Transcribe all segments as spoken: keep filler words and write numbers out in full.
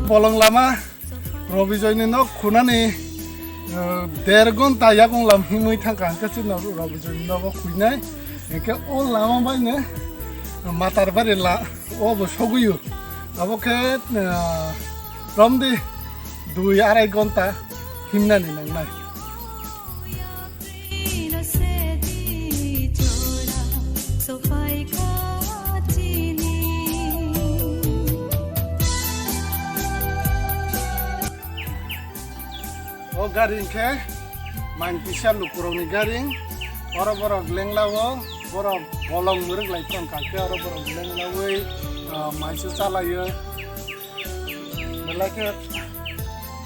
Bolong lama Robijoyni nok khunani, eh, der gonta yakung lam himwi thangkha, hwnkhe chwng Robijoyni nogo khwinai. Hwnkhe o lama baino Matarbari la, o bo sogwiyo. Abo khe, eh, romdi dui arai gonta himnani nangnai. O gari hwnkhe main kisa lukurokni gari. Oro borok lenglao, borok bolong mwrwk lai tongkha khe oro borok lenglaui, ah, maisu chalaio. Belai khe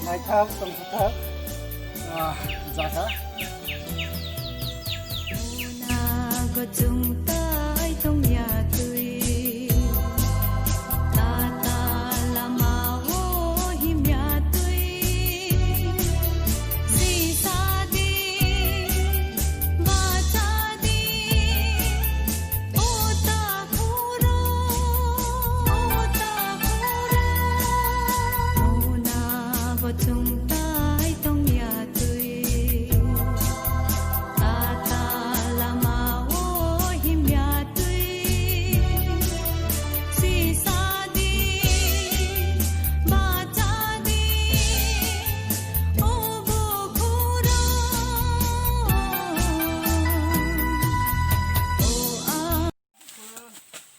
naithok tongthok, ah, jaga. Muna gochung tai tongya twi, tata lama o himya twi, sisa di, bacha di.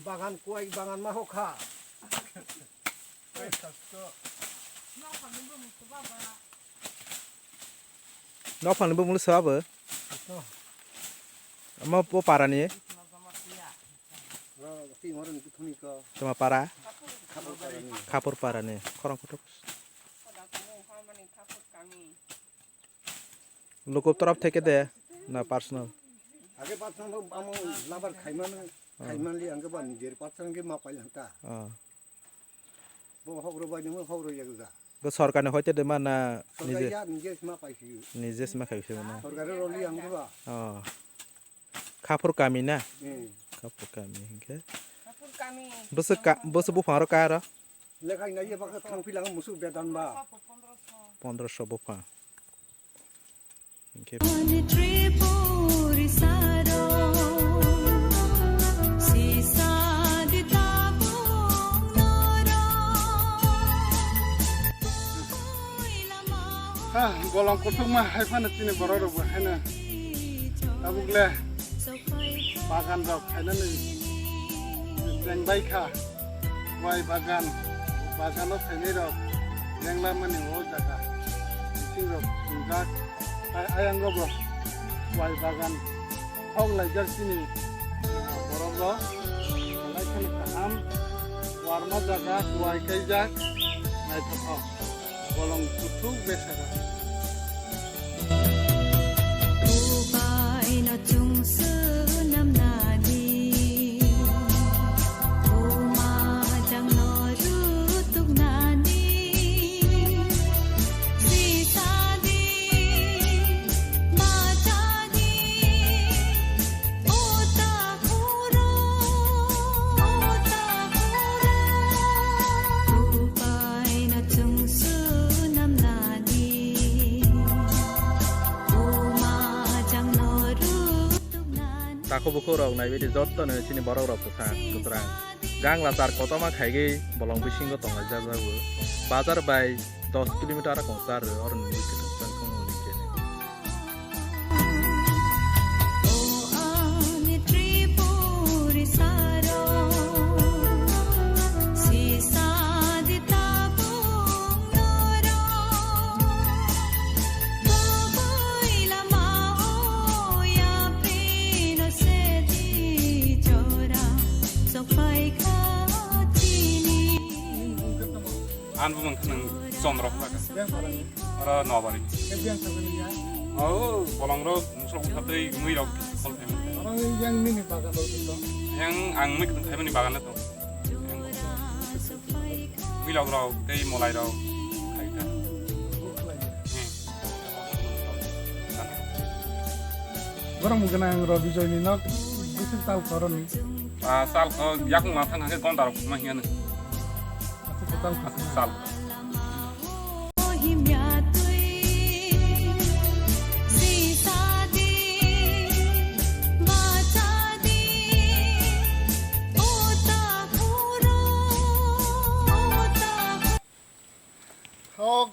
Bagan kuai bagan ma hokha. Nok phangni bumung se abo. Omo bo para ni. Tuma para. Khapur para ni. Khorang kotor. Luku torop theke de na personal. Age personal amo labar khaimano, khaimanli ang ba nijer personal ge ma pailangka. Ah. Bo hokro bai nung hokro yagja. Go sorkar ni hoite de ma na sorkar nije? Ya nije ma paisiyo. Nije ma khaisiyo na. Sorkar roli ang ba. Ah. Khapur kami na? Hmm. Khapur kami hingke. Khapur kami. Boso ka, boso buphang aro ka aro? Lekha ina ye baka thang pilang musu bedan ba. Pondroso buphang. Hingke. Ha, bolong kuthukma hai phano chini borok rok bo haino. Tabuk le bagan rok khainani chengbai kha. Wai bagan, bagano khainai rok lenglamani o jaga. Bising rok swngjak. Hai ayang rok bo wai bagan. Hok laijak chini, ah, borok rok, belai kheno kaham, warma jaga, kuai kaijak, naithothok, bolong kuthuk besa rok. Ubai no chwng swnam nani, uma jang no rutuk nani, sisa di, bacha di. Takhuk bukhuk rok naibaidi jotono chini borok rok kwthang kwchwrang. Gang lachar kotorma khaigwi bolong bisingo tonglaijak jago. Bazar bai dos kilometer kongsa rw, oro nini kwthang kwchwrang khwngo hwnwi khe. Ang bumung khnang Chondro Phulaka. Oro Nobari. O bolong rok musok musok tei mui rok khol thai. Yang nini bagan rok dito? Yang ang mui khnang thai mani bagan to. Mui rok rok tei molai rok khai ta. Hmm. Borok mung gwnang rok Bijoy ni nok bisi tal koroni. Ah, sal ko yakung ma thang hake gonda rok ma hiya nung. Sal.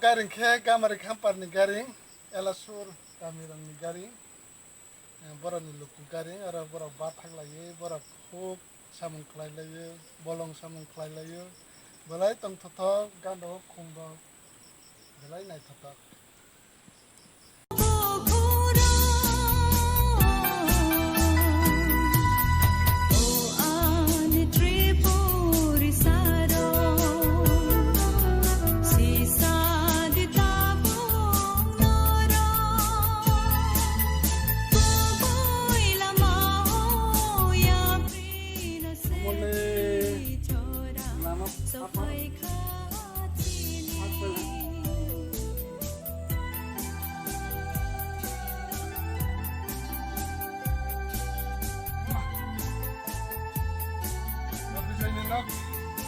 Garing khe Gamari Khamparni garing, Elasur kamirokni garing, eh, borokni luku garing, oro borok bathak laiwi, borok huk samung khlai laiwi, bolong samung khlai laiwi, belai tongthothok, gandao khumrok belai naithothok.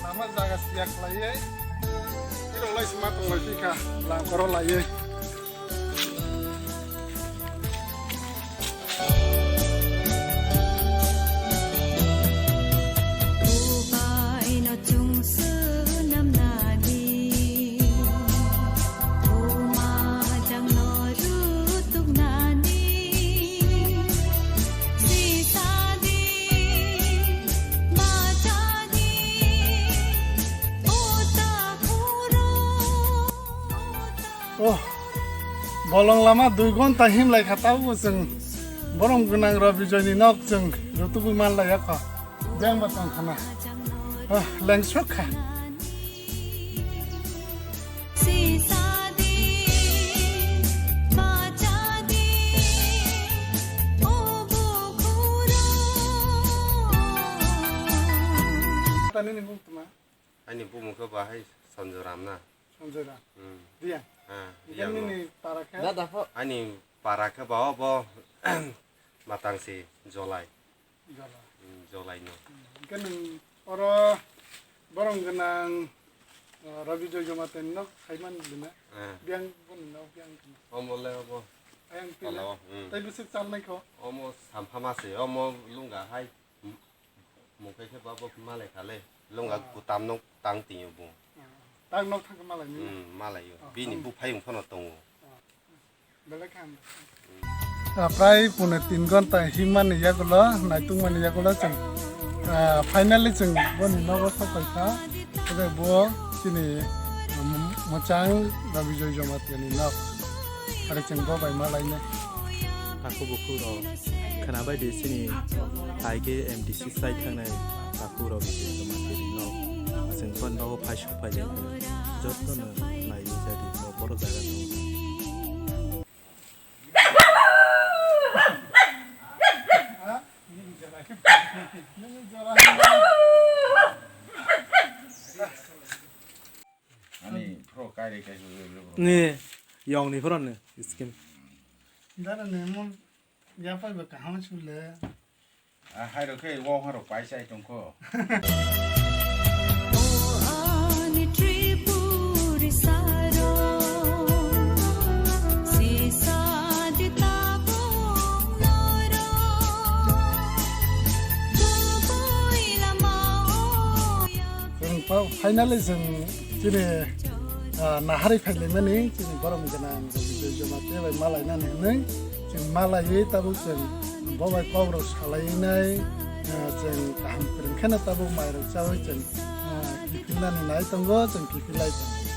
Lama jaga siya khlaiwi. Iro lai sima tong lai phika, langkoro laiwi. Oh, bolong lama dui gonta himlai kha, tabukbo chwng borom gwnang Robijoyni nok chwng rutugwi manlaiya kho. Biyang ba tong khana. Oh, lengsrok kha. Tani ni bung tuma? Ani bumung khe bahai Sanjoram na. Sanjoram. Hmm. Dia. Ha, Ikan dia ini no. Para khe? Dada pho. Ani para khe ba obo matang si Jolai. Jolai. Hmm, Jolai no. Hmm. Ikan nung oro borong gwnang, eh, Robijoy Jamatia ni nok saiman bina. Ha. Biang bun nok biang. Omo le obo. Ayang pila. Hello. Hmm. Tai bisik chal nai kho. Omo sampha mase, omo lunga hai. Mungkhe khe babo malai khale, longga kutam nok tang tio bo. Tang nok thang malai ni. Hmm, malai yo. Oh, bini tang. Buphai wng phano tongo. Oh. Belai khan. Ah, prai pune tin gonta himani yagulo, naitung mani yagulo chwng, ah, finally chwng boni nogo sopai kha. Tei bo chini, um, mwchang Robijoy Jamatia ni nok. Are chwng bo bai malai ne. Takhuk bukhuk rok khwna bai di chini hai khe M D C sai thangnai takhuk rok no chwng phone nogo phai sok phai jai khe joto no nai jadi no boro jaga no. Ani pro kai re kai re bro. Ni yong ni pro ni skin. Dara ni mo ya pai ba kaham chule. A hai ro khe wo ha ro pai sai tong kho. Chwng pha-, finally chwng chini, ah, naharwi phailaimani chini borom gwnang Robijoy Jamatia bai malainani hwnwi chwng malaiwi tabuk chwng bo bai kok rok salainai, ah, chwng kaham kwrwng kheno tabuk mairok chawi chwng, ah, kiphilnani nai tongo, chwng kiphilai tongo.